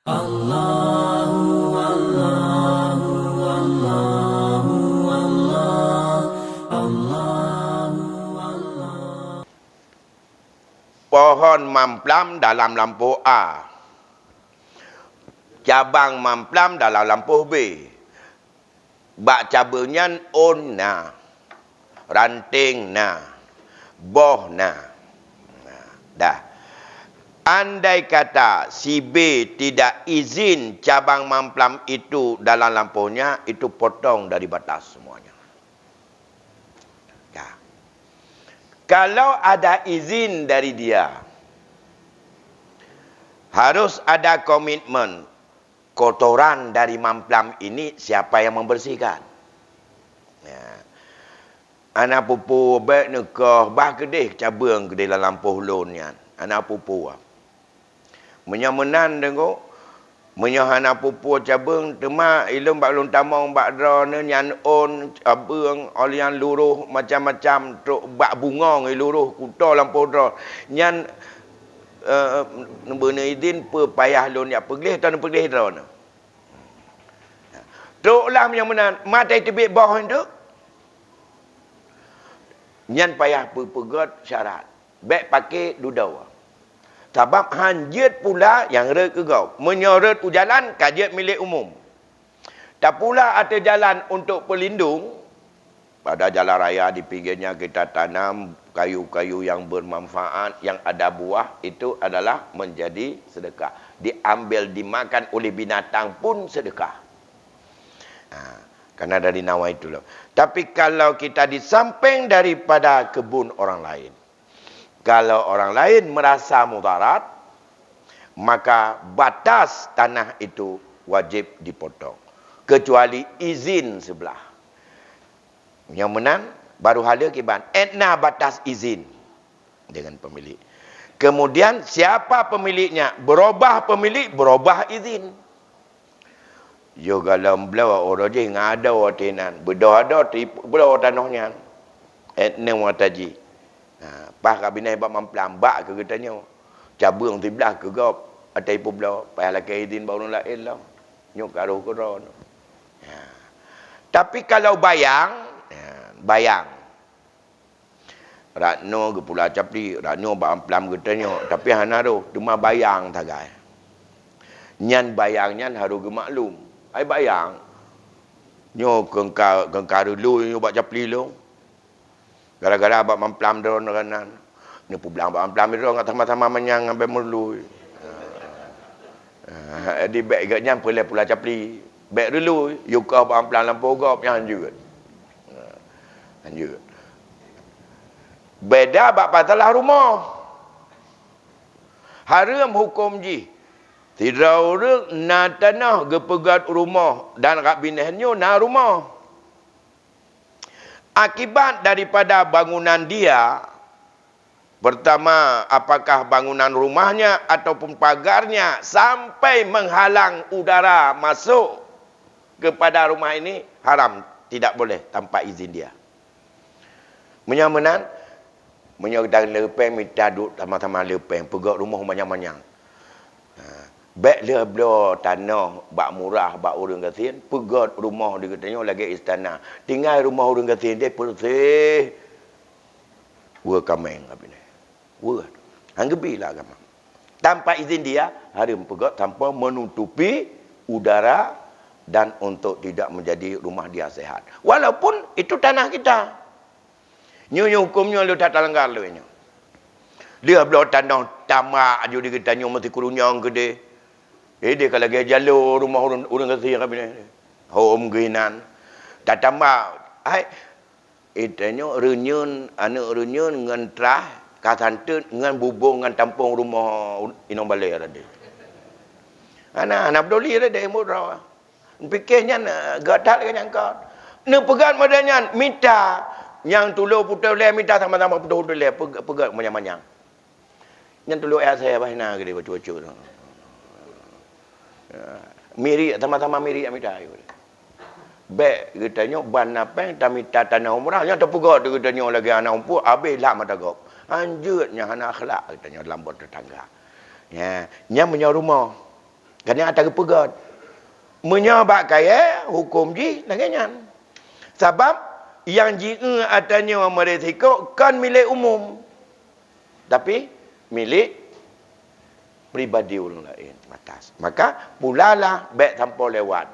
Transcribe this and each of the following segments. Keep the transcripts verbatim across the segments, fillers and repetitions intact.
Allahu, Allahu, Allahu, Allah, Allahu, Allah. Pohon mamplam dalam lampôh A. Cabang mamplam dalam lampôh B. Bak cabeueng nyan ôn na, ranting na, boh na. Nah, dah. Andai kata si B tidak izin cabang mamplam itu dalam lampôhnya, itu potong dari batas semuanya. Dah. Kalau ada izin dari dia, harus ada komitmen. Kotoran dari mamplam ini siapa yang membersihkan? Ya. Hana peue-peue, bèk neukoh, bah keudeh cabeueng keudeh lam lampôh lôn nyan. Hana peue-peue. Meunyoe meunan deungoe, meunyoe hana peue-peue cabeueng, teuma ilôn bak lôn tamong bak droeneuh nyan ôn, cabeueng, óh lheueh nyan luroh macam-macam, trok bak bungong i luroh, kuto lampôh droe. Nyan eh, neubeuneue idin peue payah lôn jak peugleh, atau neupeugleh droeneuh. Trok lah meunyoe meunan, maté teubiet boh nyan tu. Nyan payah peugöt syarat. Bèk paké dudoe. Sabab han jeuet pula nyang rhot keu gob. Meunyoe rhot u jalan, ka jeuet milék umum. Tapula ateueh jalan untuk pelindung, pada jalan raya di pinggirnya kita tanam kayu-kayu yang bermanfaat, yang ada buah, itu adalah menjadi sedekah. Diambil, dimakan oleh binatang pun sedekah. Ha, karena dari nawaitu. Tapi kalau kita di samping daripada kebun orang lain, kalau orang lain merasa mudarat, maka batas tanah itu wajib dipotong, kecuali izin sebelah. Nyang meunan, baru haleue kiban, ék na batas izin dengan pemilik. Kemudian, siapa pemiliknya? Berubah pemilik, berubah izin. Yoh gohlom bloe uroe jih ngon adoe tinan, beudôh adoe teuipu bloe tanoh nyan. Ék neuh mata jih. Ha, paih ka binéh bak mamplam, bak keu geutanyoe. Cabeueng siblah keu gob, ata ipu bloe, payah lakée idin bak ureuëng laén lom. Nyoe ka rôh keudroe. Ha. Tapi kalau bayang, ha, bayang. Rak nyoe geupula capli, rak nyoe bak amplam geutanyoe, tapi hana roh, teuma bayang sagai. Nyan bayang nyan harôh geumaklum. Ai bayang, nyoe keungka, keungka reului nyoe bak capli lôn. Gara-gara bak mamplam droe ngon nan. Neupeublang bak mamplam droe ngon sama-sama manyang ngon bée meurlui. Ah, jadi bék gét nyan peulée pula capli. Bék reului, yue koh bak amplam lampôh gob nyan hanjeuet. Ah, hanjeuet. Beda bak masalah rumoh. Hareuem huköm jih. Sidroe ureuëng na tanoh geupeugét rumoh dan rab binéh nyoe na rumoh. Akibat daripada bangunan dia, pertama, apakah bangunan rumahnya ataupun pagarnya sampai menghalang udara masuk kepada rumah ini, haram, tidak boleh tanpa izin dia. Meunyoe meunan, meunyoe geutanyoe leupeng mita duek sama-sama leupeng, peugét rumoh manyang-manyang. Ha, bék lheueh bloe tanoh bak murah bak ureuëng gasien, peugét rumoh di geutanyoe lagée istana. Tinggai rumoh ureuëng gasien deh peureuseh. Weueh kaméng abineh. Weueh. Han geubi lah agama. Tanpa izin dia, hareuem peugét tanpa menutupi udara dan untuk tidak menjadi rumah dia sehat. Walaupun itu tanah kita. Nyoe, nyoe huköm nyoe lôn that talanggar lôn nyoe. Lheueh bloe tanoh tambak aju di geutanyoe meusikureueng nyang keudeh. Eh, deh ka lagée jaloe rumoh ureuëng, ureuëng gasien ka binéh. Hom geuh inan. Tatambak, hai, geutanyoe reunyeun, aneuëk reunyeun ngon trah, ka santet ngon bubông ngon tampông rumoh inong balée tadi. Hana, hana peuduli tadi muroh. Pike nyan, eh, gét that lagée nyang kon. Neupeugét model nyan, mita nyang tulo putôh lé, mita sama-sama putôh lé, peuge-, peugét manyang-manyang. Nyan tulo éh asée bah na geude bacut-bacut. Ya, mirik, sama-sama mirik mita. Bék geutanyoe ban na péng tamita tanoh murah, nyan tapeugét geutanyoe lagée hana umpuk, abéh lam mata gob. Hanjeuet nyan hana akhlak geutanyoe lam bertetangga. Ya, nyan meunyoe rumoh. Karena ata geupeugöt. Meunyoe bak kayèe, huköm jih lagèe nyan. Sabab nyang jieu ata nyoe meurisiko kon milék umum, tapi milék pribadi ureuëng laén, batas. Maka pulalah bèk sampoe lewat.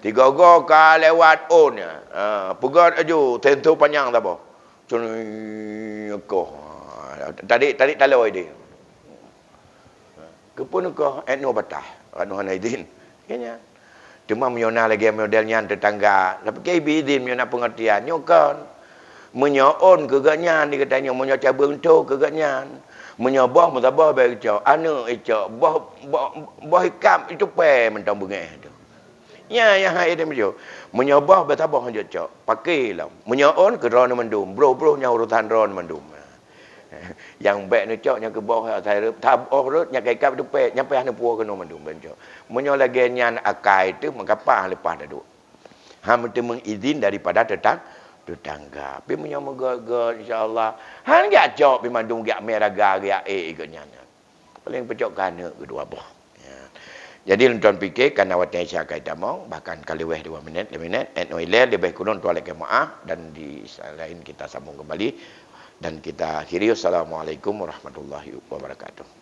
Tiga-tiga ka lewat ôn, ha, peugöt aju, sensor panyang saboh. Cun koh. Tarék, tarék taloe deh. Keupeue neukoh, eh, nyoe batas. Anu hana idin. Kayèe nyan. Teuma meunyoe na lagèe model nyan teutangga, tapi keu ibi idin meunyoe na peungeurtian, nyoe kon. Meunyoe ôn keu geuhnyan di geutanyoe, meunyoe cabeueng tho keu geuhnyan. Meunyoe boh meusaboh bèk geucok, aneuk icok, boh, boh, boh ikab itupèe mantong beungèh tho. Nyan nyang hai idin meujok. Meunyoe boh meusaboh han jeuet cok, paké lom. Meunyoe ôn keu droeneuh mandum, broh-broh nyan urosan droeneuh mandum. Nyang bèk neucok nyang keu boh asai reuet, saboh reuet nyang ka ikab tupèe, nyang payah neupuwoe keunoe mandum bèk neucok. Meunyoe lagèe nyan akai teuh, maka pah leupah taduek. Han meuteumeung idin daripada teutang-, teutangga. Tapi meunyoe meugöt-göt, insya Allah, han jak cok pih mandum, jak mè raga, jak ék geuhnyan. Paleng peucok keu aneuk keudua boh. Ya. Jadi, lôn tuan pike, karena watèe Isya ka jitamong, bahkan ka leweh dua minit, lhèe minit, eh, nyoe ilèe, leubeh kureueng tuan lakèe meu'ah, dan di saat lain kita sambung kembali, dan kita akhiri. Wassalamualaikum warahmatullahi wabarakatuh.